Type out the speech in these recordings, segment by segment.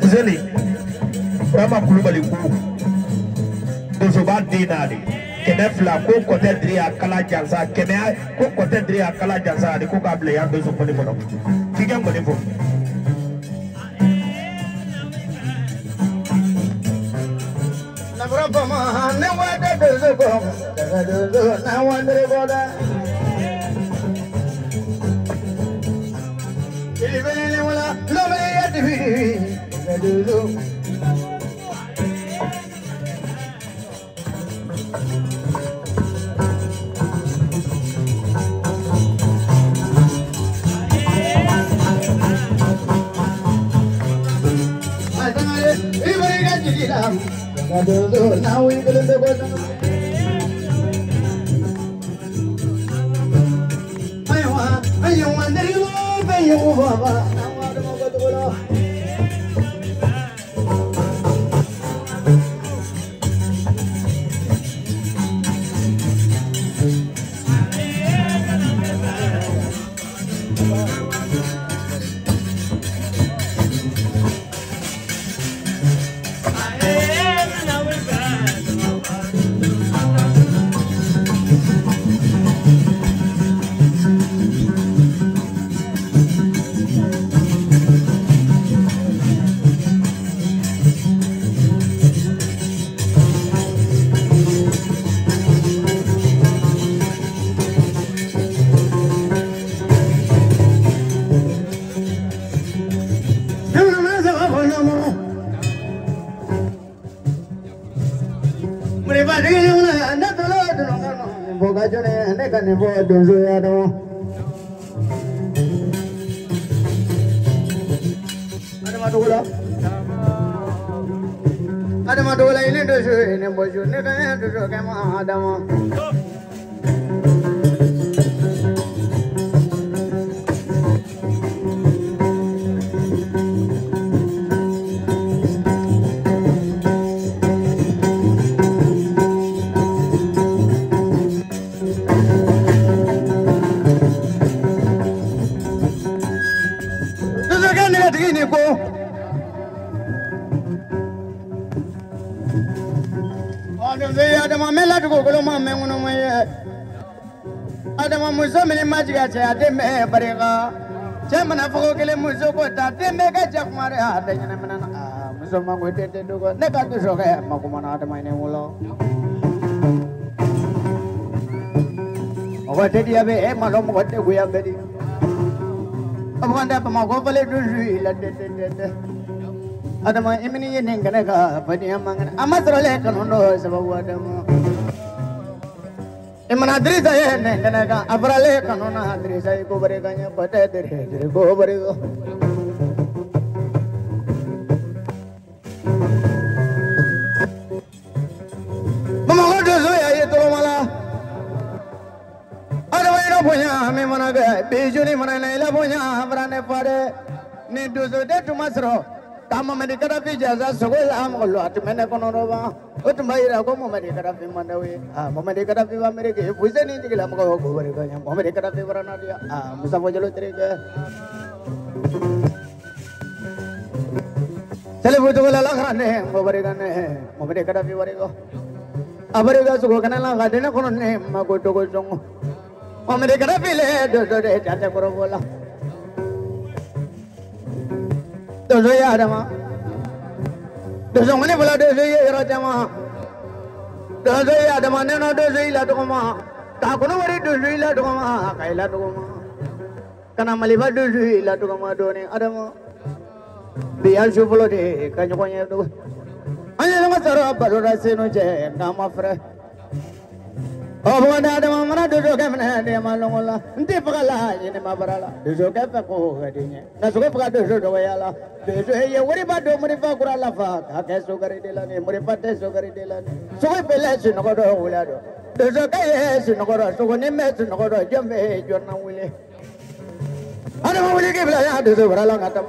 Zeli, Burama Kulubali ko donsoba den n'ale 200 ko kɔtɛ diri a kala jansa kɛmɛ ko kɔtɛ diri a kala jansa ani ko k'a bila yan donso kɔni kɔnɔ k'i ka ŋɔni fɔ. An ye ɲɔgɔn sɔrɔ balo la senu cɛ n'an ma fɛrɛ. Ɔ bɔgɔda adama mana dosokɛ minɛ ne ma lɔngɔ la n tɛ faga la ɲini ma bara la dosokɛ fɛ ko ka di n ye na sogo faga doso dɔgɔya la doso ye wariba don morifa kura la fa k'a kɛ sokari de la ni morifa tɛ sokari de la ni sogo bɛlɛ sunɔgɔ dɔ wula dɔ dosokɛ ye sunɔgɔ dɔ sogo ni mɛ sunɔgɔ dɔ jɔn bɛ jɔn na wele adama wuli k'i bila ya doso bara la ka taa.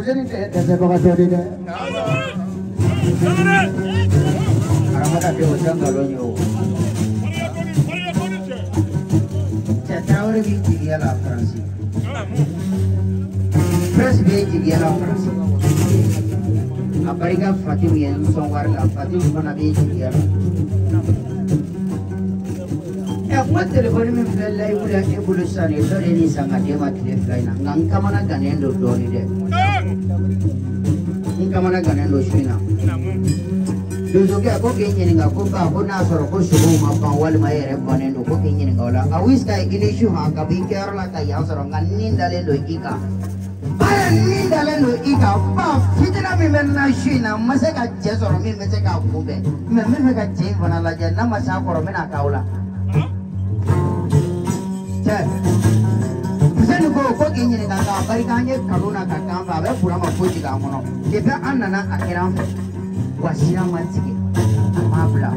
Fuseni tɛ dɛsɛbagatɔ de dɛ. Karamɔgɔ tɛ o tɛ nkalon ye o. Cɛ Tarawele b'i jigiya la Faransi. Prince b'i jigiya la Faransi. A barika Fatimu ye n sɔn wari la, Fatimu fana b'i jigiya la. Ɛ kuma telefɔni min filɛ layibu la e bolo sisan nin ye dɔ de ye nin san ka d'e ma tile 2 in na, nka n kamana gannen don dɔɔnin dɛ. N kamana gannen don su in na. Donsokɛ ko k'i ɲininka ko ba ko n'a sɔrɔ ko sogow ma ban walima e yɛrɛ bannen don ko k'i ɲininka o la. A wisika i ni su han ka b'i kɛyɔrɔ la ka yan sɔrɔ nka nin dalen don i kan. Ba nin dalen don i kan ba fitina min bɛ na su in na n ma se ka cɛ sɔrɔ min bɛ se k'a kunbɛn mɛ n bɛ fɛ ka cɛ in fana lajɛ n'a ma s'a kɔrɔ n bɛna k'aw la. Cɛ Fuseni ko k'i ɲininka k'a barika an ye kanu na ka k'an fɛ a bɛ Burama foyi jigin an kɔnɔ depuis an nana a kɛra an fɛ. Wa sira ma tigɛ a m'a bila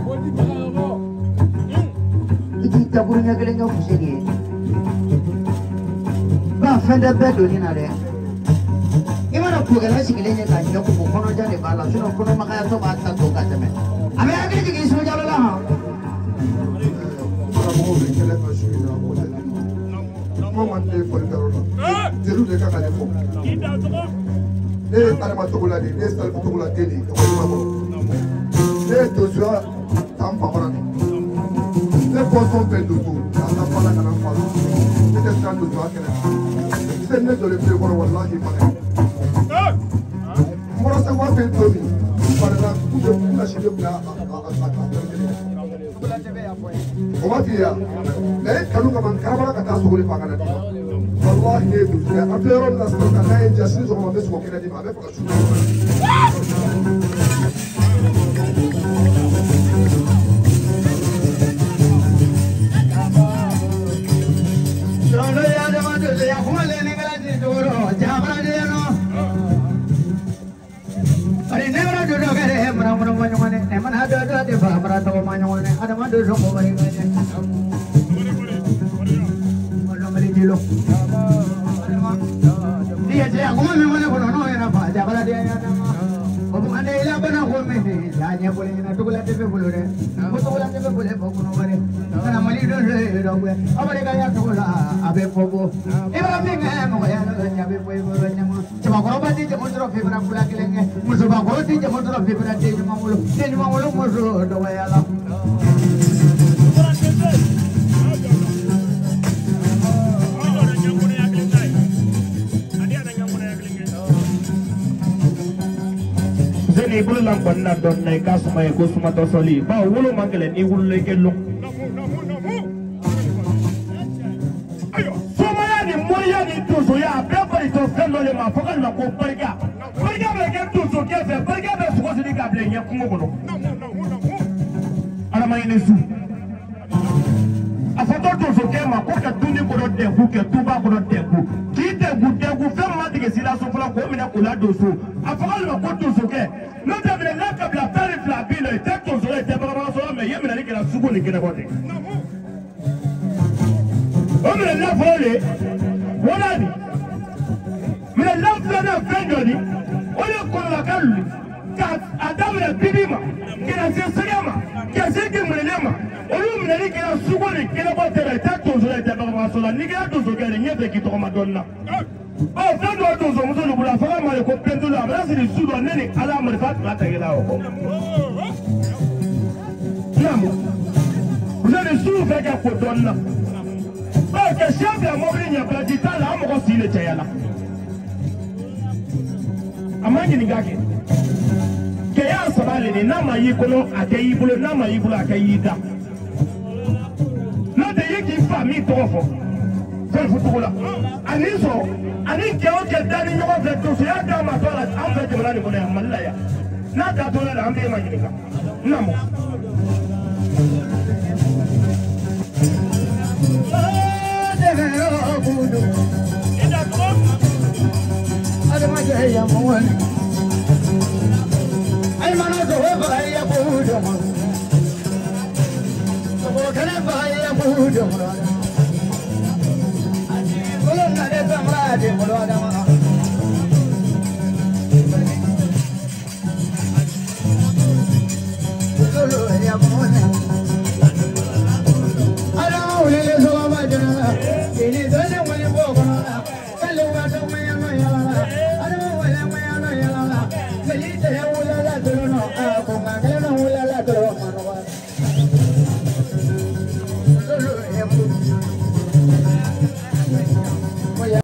i t'i daburu ɲɛ kelen kɛ Fuseni ye ba fɛn tɛ bɛɛ donni na dɛ i mana kokɛla sigilen ye k'a ɲɛ kumu kɔnɔja de b'a la sinɔn kɔnɔmagayatɔ b'a ta to ka tɛmɛ a bɛ hakili jigin sojalo la han. Karamɔgɔw bɛ kɛlɛ ka su in na o tɛ kuma man di ne ye fɔlikɛyɔrɔ la jeliw de kan ka ne fɔ. Ne ye Adama Togola de ye, ne ye Salifu Togola den de ye ka bɔ Ɲamakɔrɔ. Ne ye donsoya ta n fakɔrɔ de. Ne bɔsɔn bɛɛ donso k'a ta fa la ka na n fa la. Ne tɛ siran donsoya kɛlɛ la. Se ne jɔlen filɛ kɔrɔ walahi ma kɛ. N bɔra Segu fɛ yen don min, n banana k'u bɛ k'u ka siden bila a fɛn kelen. O b'a f'i ye wa? Nka e kanu kama n karabara ka taa sogo de faga ka na d'i ma. Wallahi ne ye donso ye. An filɛ yɔrɔ min na sisan n'a ye n diya sini sɔgɔma n bɛ sogo kɛnɛ d'i ma a bɛ faga su. Fuseni i bolo la nkɔni na dɔɔnin na i k'a suma ye ko sumatɔ sɔli bawo wolo man gɛlɛn n'i wolola i kɛ lɔn. Somaya ni moriya ni donsoya a bɛɛ baritɔ fɛn dɔ de ma fo ka na ko barika. Barika bɛ kɛ donsokɛ fɛ barika bɛ sogo siri k'a bila i ɲɛ kungo kɔnɔ. Adama ɲini su. A fɔtɔ donsokɛ ma ko ka dumuni kɔnɔ dɛnku kɛ duba kɔnɔ dɛnku k'i dɛnku dɛnku fɛn min ma dege si la so fɔlɔ k'o minɛ k'o ladon so a fɔ k'ale ma ko donsokɛ n'o tɛ minɛ n'a kabila 12 b'i la i tɛ donso la i tɛ baganbaga sɔrɔ mɛ i ye minɛli kɛra sugu ni kɛnɛkɔ de. O minɛlila fɔlɔ de wala de minɛlila filanan fɛn jɔ di o de kɔlɔlɔ ka luli k'a daminɛ bibi ma ka na se sɛgɛ ma ka se gemɛnɛ ma olu minɛli kɛra sugu ni kɛnɛbɔ tɛ la i tɛ donso la i tɛ baganbaga la n'i kɛra donsokɛ de ɲɛfɛ k'i tɔgɔma dɔɔnin na. Ɔ fɛn dɔ donsomuso de bolo a fɔra ma de ko pɛntolo a bɛna siri su dɔ ne ni ala marifa fila ta i la o kɔ. Naamu muso ni su fɛ kɛ ko dɔɔnin na. Ɔ ka sɛ bila mɔbili ɲɛ pilasi t'a la an mɔgɔ si de caya la. A ma ɲininka kɛ. Kɛya saba le ni n'a ma y'i kɔnɔ a kɛ y'i bolo n'a ma y'i bolo a kɛ y'i da. N'o tɛ i k'i fa min tɔgɔ fɔ Salifu Togola ani sɔrɔ ani cɛ o cɛ da ni ɲɔgɔn fɛ donsoya d'a ma tɔ la an fɛ jamana nin kɔnɔ yan Mali la yan n'a da tɔ la an b'e ma ɲininka naamu.